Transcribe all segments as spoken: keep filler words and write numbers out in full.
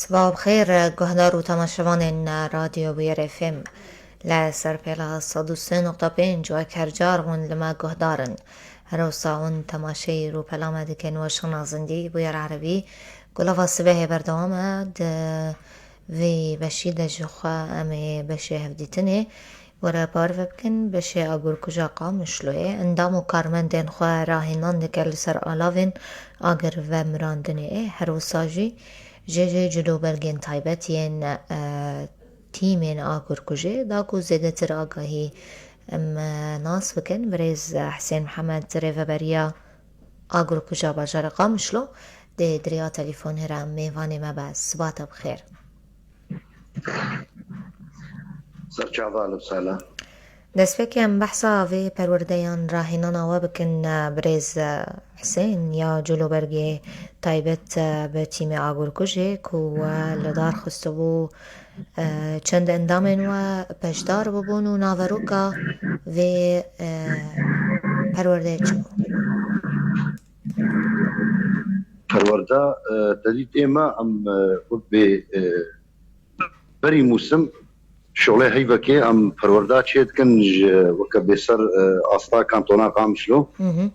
Sibav bi xêr, guhdar û temaşevanên Radyo Bûyer F M. Li ser pêla sed û sê nokta pênc wek her car hûn li me guhdar in. Her wisa hûn temaşeyî rûpela me dikin, we şixna zindî, Bûyer Erebî. Gulava sibehê berdewam e. Di vê beşî de ji xwe em ê beşê hevdîtinê were parve bikin. Beşê agirkuja Qamişloyê endam û karmendên xwe rahînan dike li ser alavên agir vemirandinê. Her wisa jî jê jê cilûbergên taybet yên, e, tîmên agirkujê da ku zêdetir agahî em, e, nas bikin. Birêz, e, Hisên Mihemed, rêveberiya agirkuja bajarê Qamişlo, dê di riya telefonê re mêvanê me be. Siba te bi xêr. Serçava li sala. Destpêkê em behsa vê perwerdeyan rahînana we bikin, e, birêz, e, Hisên, ya cilûbergê taybet, e, bi tîmê agirkujê ku we li dar xistibû, e, çend endamên we beşdar bibûn û naveroka vê, e, perwerdeyê çi bû? Perwerda, e, te dît ê me, em, e, wek bê, e, berî mûsim şolê heyvekê em perwerda çê dikin ji weke bêser, e, asta kantona Qamişlo. Hı hı.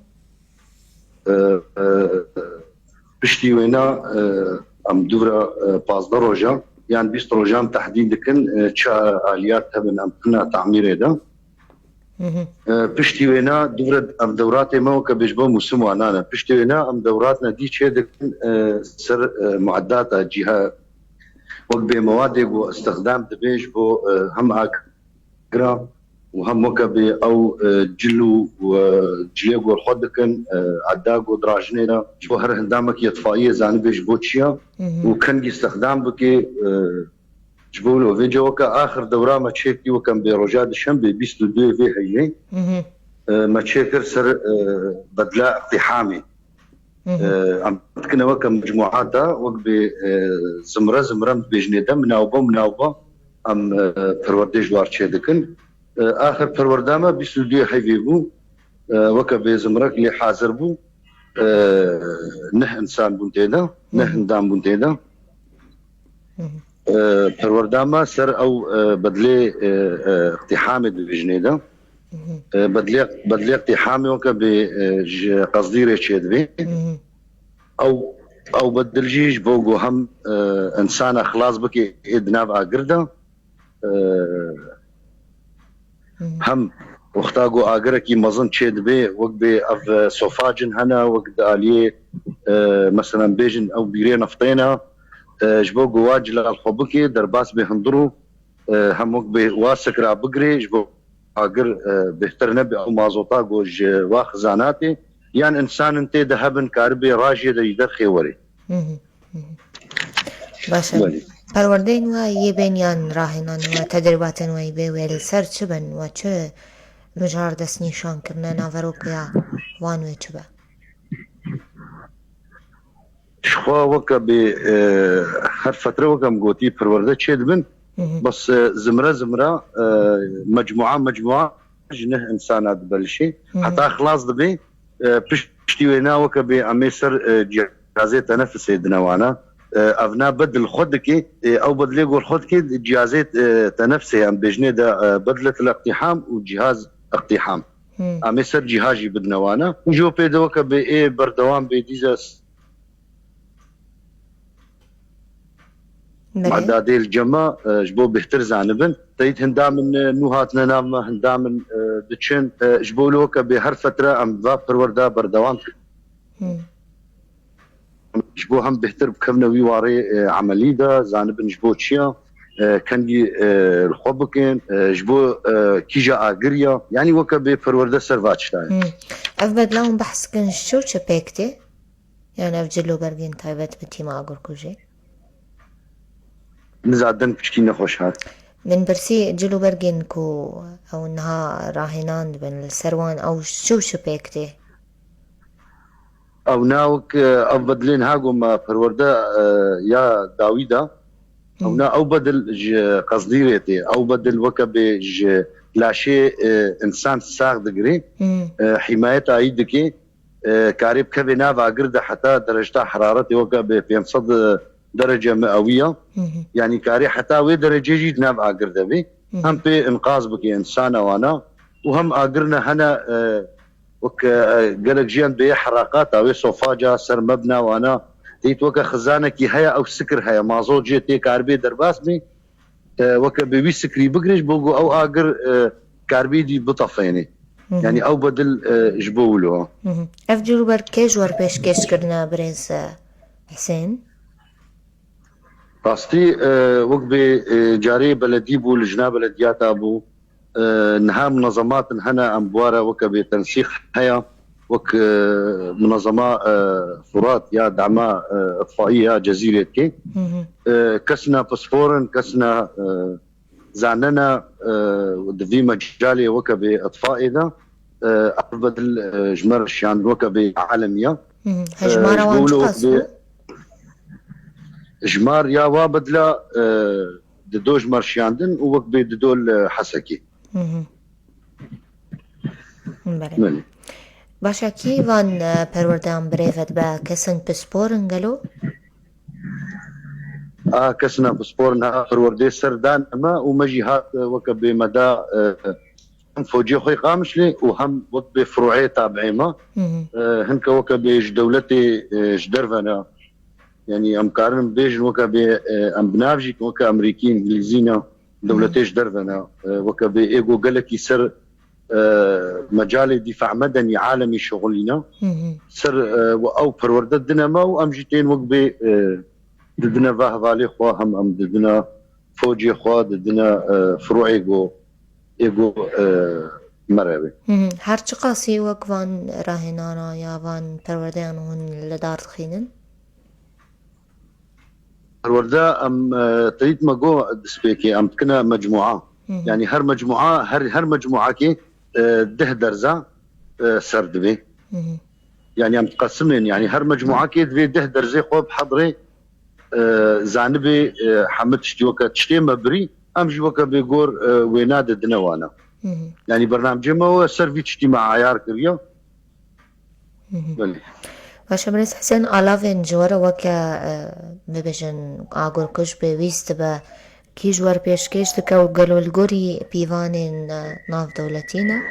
E, e, piştî wêna, e, em dûvra, e, pazdeh rojan yan bîst rojan tehdî dikin, e, çi aliyat hebin em bixine tamîrê de. Hı hı. E, piştî wêna dûvra ev dewratê me weke bê ji bo mûsim wan nane. Piştî wêna em dewratne dî çê dikin, e, ser, e, mueddata cîha wek bê mewadê ku istixdam dibe ji bo, e, hem agira û hem weke bê ew, e, cil û, e, cilê ku xwe dikin, e, edda ku dirajinê re ji bo her hindamek yetfaiyê zanibê ji bo çi ye Hı hı. û kengî istixdam bike, e, ji bo wilo. Vêca weke axir dewra me çêkirî, weke em bê roja dişembê bîst û duyê vê heyvê, Hı hı. e, me çêkir ser, e, bedla iqtîhamê. Hı hı. E, em dikine weke mecmuata, wek bê, e, zimre zimre em dibêjinê de, minawbe minawbe em, e, perwerdê ji war çê dikin. E, axir perwerda me bîst û duyê heyvê bû. E, weke bê zimrek lê hazir bû. E, neh insan bûn tê de, neh Hı hı. hindam bûn tê de. Hı hı. E, perwerda me ser ew, e, bedlê, e, e, iqtîhamê dibêjinê de. Hı hı. E, bedlê, bedlê iqtîhamê weke bê, e, ji qezdîrê çêdibê. Hı hı. Ew, ew bedil jî ji bo ku hem, e, insana xilas bike ê di nav agir de, e, Hı hı. hem wexta ku agirekî mezin çêdibe, wek bê ev, e, sofacin hene, wek di aliyê, e, meselen bêjin ew bîrê neftê ne, e, ji bo ku wa cilal xwe bike, derbas bê hundir û, e, hem wek bê wa sikra bigirê, ji bo agir, e, bêhtir nebe ew mazota ku ji wa xizanatê, yan insanin tê de hebin karibê rajê de ji derxê werê. Hı hı, hı hı. Baş e. Belê. Perwerdeyên we yê bên yan rahênan we, tedrîbatên we yê bê wê li ser çi bin? We çi mijar destnîşan kirine, naverokeya wan wê çi be? Ji xwe weke bê, e, her fetre weke em gotî perwerde çêdibin. Hı hı. Bes, e, zimre zimre, e, mecmua mecmua ji neh insana dibelişê. Hı hı. Heta xilas dibe, e, piştî wêna weke bê em ê ser, e, cihazê tenefisê dine wana. E, ev na bedil xwe dike, e, ew bedilê gor xwe dike, cihazê, e, tenefisê em bêjinê de, e, bedletil iqtîham û cihaz iqtîham. Hı. Em ê ser cihazî bidine wana. Û ji bo pê de weke bê ê berdewam bê dîza Belê. Edadê li cem me, e, ji bo bêhtir zanibin. Teyîd hindamin, e, nû hatine nav me, hindamin, e, diçin. E, ji bo wilo weke bê her fetre em va perwerda berdewam dikin. Hmm. Ji bo hem bêhtir bikevine wî warê, e, emelî de, zanibin ji bo çi ye, e, kengî, e, li xwe bikin, e, ji bo, e, kîja agir ye. Yanî weke bê perwerde ser va tişta ye. Hmm. Ev bedla hûn behs dikin ji çi û çi pêk tê? Yan ev cil û bergên taybet bi tîma agirkujê? Niza deng piştî nexweş hat. Min pirsî cil û bergên ku ew niha rahênan dibin, li ser wan ew çi û çi pêk tê? Ew na wek, e, ev bedilên ha ku me perwerde, e, ya dawî da. Ew Hmm. na ew bedil ji qezdîrê tê. Ew bedil weke bê ji laşê, e, insan sax digirê. Hmm. E, hîmayeta wî dike. E, karê bikeve nav agir de heta dereceta heraretê weke bi pênc sed, e, derece miewî ya. Hı hı. Yanî karê heta wê derecê jî di nav agir de bê. Hı hı. Hem pê inqaz bike insana wana û hem agirine hene, e, wek, e, gelek jiyan bê heraqata wê sofaca ser mebna wana. Dît weke xizanekî heye, ew sikir heye. Mazot jê tê karibê derbas bê. E, weke bê wî sikrî bigire ji bo ku ew agir, e, karibê dî bitefênê. Hı hı. Yanî ew bedil, e, ji bo wilo. Hı hı. Ev cûr ber kê ji wer pêşkêş kirine birêz, e, Hisên? Rastî, e, wek bê, e, carê beledî bû, lijna belediyata bû. E, niha munezematin hene, em bi wara weke bê tensîq heye, wek, e, munezema, e, Furat ya dema, e, itfaî ya Cezîrê dike. Hı hı. E, kesna pisporin, kesna, e, zanene, e, di vî mecalê weke bê itfaê de, e, ev bedil, e, ji me re şiyandin weke bê alemiya. Hı hı. E, hejmara ji wan bo çiqas bû? Jimar ya wa bedla, e, di do ji me re şiyandin û wek bê di do li Hesekê. Hı hı. Belê. Belê. Başa kî van, e, perwerdeyan birêve dibe, kesin pispor in gelo? A, kesina pispor in ha perwerdê ser dan me û me jî hat, e, weke bê me da, e, hem focê xwe Qamişlê û hem wek bê furuê tabiê me. Hı hı. E, hinke weke bê ji dewletê, e, ji derve ne. Yanî em karin bêjin weke bê, e, em bi nav jî weke Amerîkî, Îngilîzî ne, dewletê ji derve ne. E, weke bê êgo gelekî ser, e, mecalê dîfa medenî alemî şixulîne. Hı hı. Ser, e, we ew perwerde dine me û em jî tên wek bê, e, didine va hevalê xwe, hem em didine focê xwe, didine, e, furuê go, êgo, e, me re be. Hı hı. Her çiqasî wek van rahênana ya van perwerdeyan hûn li dar dixînin? Perwerde em, e, teyît me got destpêkê, em dikine mecmua. Hı hı. Yanî her mecmua, her, her mecmuakê, e, deh derza, e, ser dibê. Hı hı. Yanî em diqesimên, yanî her mecmuakê divê deh derzê xwe bihedrê, e, zanibê, e, hemî tiştî weke tiştê me birî, em jî weke bê gor, e, wêna didine wana. Hı hı. Yanî bernamcê me we ser vî tiştî me ayar kiriye. Hı hı. Belê. Baş e, birêz Hisên, alavên ji we re weke, e, bibêjin agirkuj pêwîst dibe, kî ji we re pêşkêş dike û gelo li gorî pîvanên, e, navdewletî ne?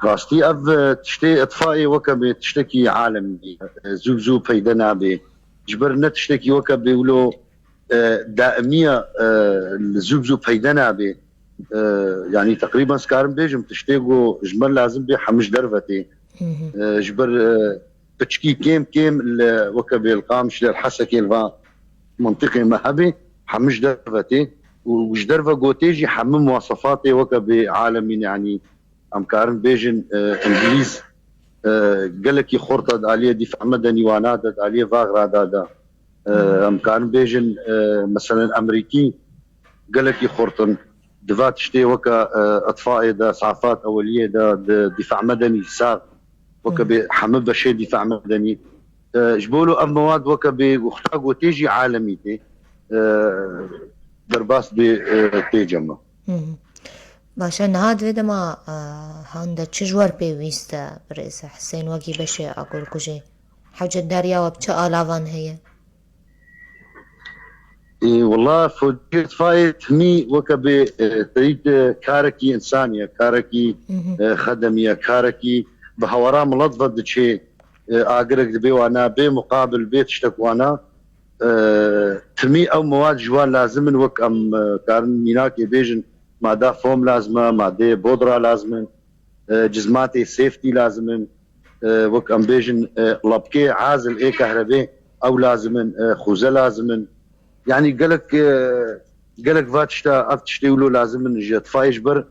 Rastî ev, e, tiştê îtfaê weke bê tiştekî alemî, e, zû bi zû peyde nabê. Ji ber ne tiştekî weke bê wilo, e, daimiya, e, li zû bi zû peyde nabê. E, yanî teqrîben ez karim bêjim, tiştê ku ji me lazim bê hemû ji derve tê. Hı hı. E, ji ber, e, piçkî kêm kêm li weke bê li Qamişlê, li Hesekê, li va mintiqê me hebê, hemû ji derve tê. Û ji derve gotê jî hemû muwasefatê weke bê alemî, yanî em karin bêjin, e, Îngilîz, e, gelekî xurt e di aliyê dîfa medenî wana de, di aliyê vaxra da de. E, Hmm. em karin bêjin, e, meselen Amerîkî gelekî xurt in. Di va tiştê weke, e, itfaê de, safat eweliyê de, di dîfa medenî sax, weke Hmm. bê hemû beşê dîfa medenî. E, ji bo lo ev mewad weke bê wexta gotê jî alemî tê, e, derbas bê, e, tê cem me. Hı hı. Baş e, niha di vê dema, e, han de çi ji wer pêwîst e, birêz Hisên, wekî beşê agirkujê? Hewcetdariya we bi çi alavan heye? Ê, wela fociyê tifayê timî weke bê, e, teyîd, e, karekî însanî ye, karekî, Hı hı. e, xedemî ye, karekî bi hewara milet ve diçê, e, agirek dibê wana, bê muqabil, bê tiştek wana. E, timî ew mewad ji wan lazim in, wek em, e, karin mînakê bêjin, mada fom lazim e, madeyê bodra lazim in, e, cizmatê safety lazim in, e, wek em bêjin, e, lapkê, azil ê kahrebê, ew lazim in, e, xuze lazim in. Yanî gelek, e, gelek va tişta, ev tiştê wilo lazim in ji tifayê ji ber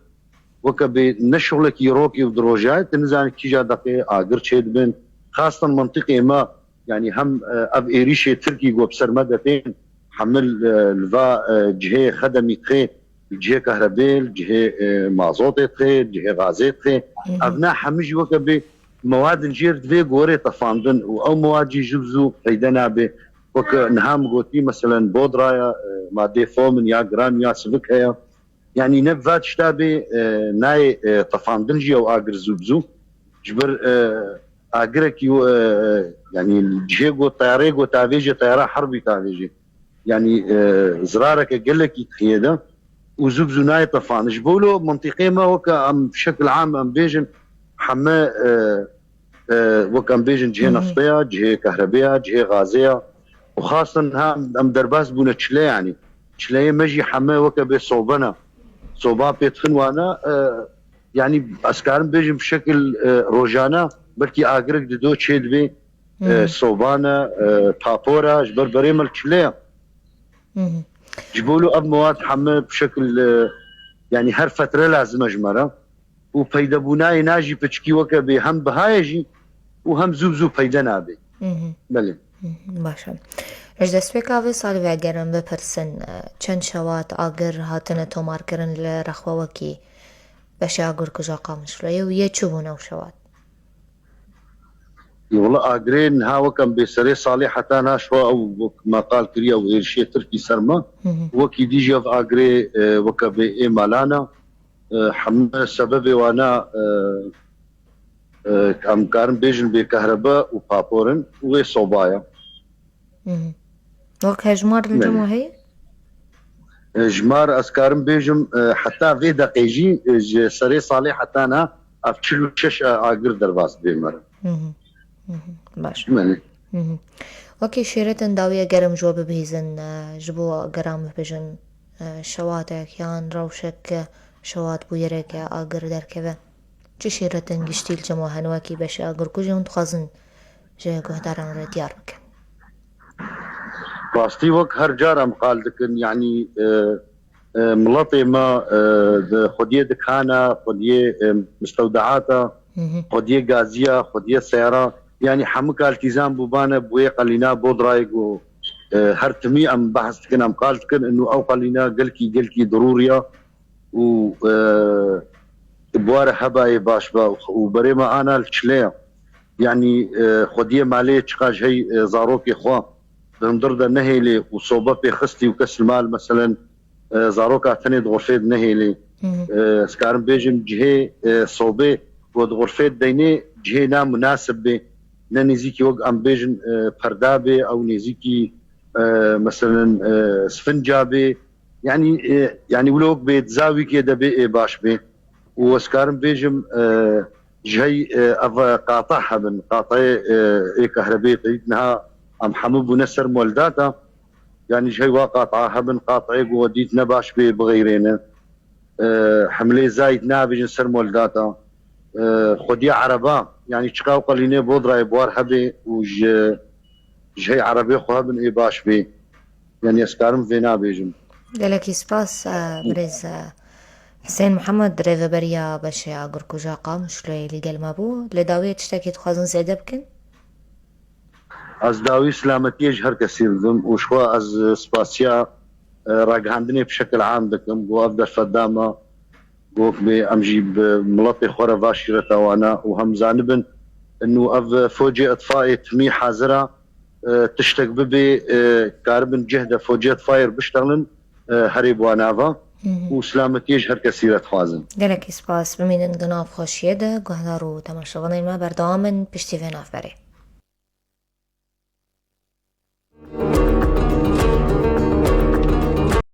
weke bê ne şixulekî rokê û di rojayê, tu nizanî kîja deqê agir çêdibin. Xastan mentiqê me, yanî hem, e, ev êrîşê Tirkî ku bi ser me de tên, hemil, e, li va, e, cihê xedemî dixê, li cihê kahrebê, li cihê, e, mazotê dixê, li cihê gazê dixê. Hı hı. Ev ne hemî jî weke bê mewadin jêr divê gorê tefandin û ew mewad jî ji zû peyde nabe. Weke niha min gotî, meselen, bodraya, e, madê fomin ya giran ya sivik heye. Yanî ne va tişta bê, e, nayê, e, tefandin jî ew agir zû bi zû. Ji ber, e, agirekî, e, yanî cihê got teyarê got tavêjê teyara herbî tavêjê. Yanî, e, zirareke gelekî dixiyê de û zû bi zû nayê tefan. Ji bo lo mintîqê me weke em şekil am em bêjin heme, e, e, wek em bêjin cihê Hı hı. nefteya, cihê kehrebeya, cihê gazeya û xasten ha em, em derbas bûne çile yanî. Çileyê me jî heme weke bê sobe ne. Soba pê dixin wane, e, yanî ez karim bêjim bi şekil, e, rojane belkî agirek dido çê dibê, Hı hı. e, sobane, e, papora, ji ber berê me li çile ye. Hı hı. Ji bo lo ev mewad heme bi şekil, e, yanî her fetre lazim e ji me re. Û peydebûnayê na jî piçkî weke bê hem biha ye jî û hem zû bi zû peyde nabe. Hı hı. Belê. Hı hı, baş e. Ji destpêka vê salê ve eger em bipirsin, e, çend şewat agir hatine tomarkirin li Rexwewekî beşê agirkuja Qamişloyê û yê çi bûn ew şewat? Wala agirê niha weke em bê serê salê heta niha şwa ew wek me qal kiriye û êrişê Tirkî ser me. Hı hı. Wekî dî jî ev agirê, e, weke bê ê malana, e, heme sebebê wana, e, e, em karin bêjin bê kehrebe û paporin û wê sobaya. Hı hı. Wek hejmar li Belê. cem heye? E, ji mar ez karim bêjim, e, heta vê deqê jî, e, ji serê salê heta niha ev çil û şeş agir derbas dibê me re. Hı hı. Hı hı. Baş. Belê. Hı hı. Wekî şêretin dawî eger em ji we bibihîzin, e, ji bo eger em bibêjin, e, şewatek yan rewşek, e, şewat bûyereke agir derkeve. Çi şêretin giştî li cem we hene wekî beşê agirkujê hûn dixwazin ji guhdaran re diyar bikin? Rastî wek her car em qal dikin, yanî, e, e, miletê me, e, di xwediyê dikana, xwediyê, e, mistewdeata, Hı hı. xwediyê gaziya, xwediyê seyara, yanî hemû kaltîzan bûbane bi wê qelîna Bodrayê ku, e, her timî em behs dikin, em qal dikin, inu ew qelîna gelkî, gelkî dirûriya û, e, bi ware hebayê baş be û berê me ana li çile ye. Yanî, e, xwediyê malê çiqa ji hey, e, zarokê xwe di hundir de nehêlê û sobe pê xistî û kes li mal, meselen, e, zaroka tenê di xurfê de nehêlê. Hı hı. E, ez karim bêjim cihê, e, sobê ku di xurfê de deynê cihê namunasib bê. Ne nêzîkî wek em bêjin, e, perda bê, ew nêzîkî, e, meselen, e, sfinca bê. Yanî, e, yanî wilo wek bê di zawîkê de bê ê baş bê. Û ez karim bêjim, e, ji hey, e, ev qata hebin, qatayê, e, ê kahrebê te dît niha em hemû bûne ser moldata. Yanî ji hey wa qata hebin, qatayê ku we dît ne baş bê bixeyrêne. E, hemlê zayîd nabêjin ser moldata. E, xwediya ereba, yanî çiqa ew qelînê Bodrayê bi war hebê û ji, ji hey erebê xwe hebin ê baş bê. Yanî ez karim vê nabêjim. Gelekî spas, e, birêz, e, Husên Mihemed, rêveberiya beşê agirkuja Qamişloyê li gel me bû. Li dawiyê tiştekî dixwazin zêde bikin? Ez dawî silametiyê ji her kesî didim û ji xwe ez spasiya, e, ragihandinê bi şekil am dikim. Ku ev derfet da me, ku wek bê em jî bi miletê xwe re va şîreta wana û hem zanibin inu ev focê itfaê timî hazir e, e, tiştek bibê, e, karibin cih de focê itfayê re biştexilin, e, herê bi wana va Hı hı. û silametiyê ji her kesî re dixwazin. Gelekî spas. Bimînin di nav xweşiyê de, guhdar û temaşevanên me berdewam in piştî vê navberê.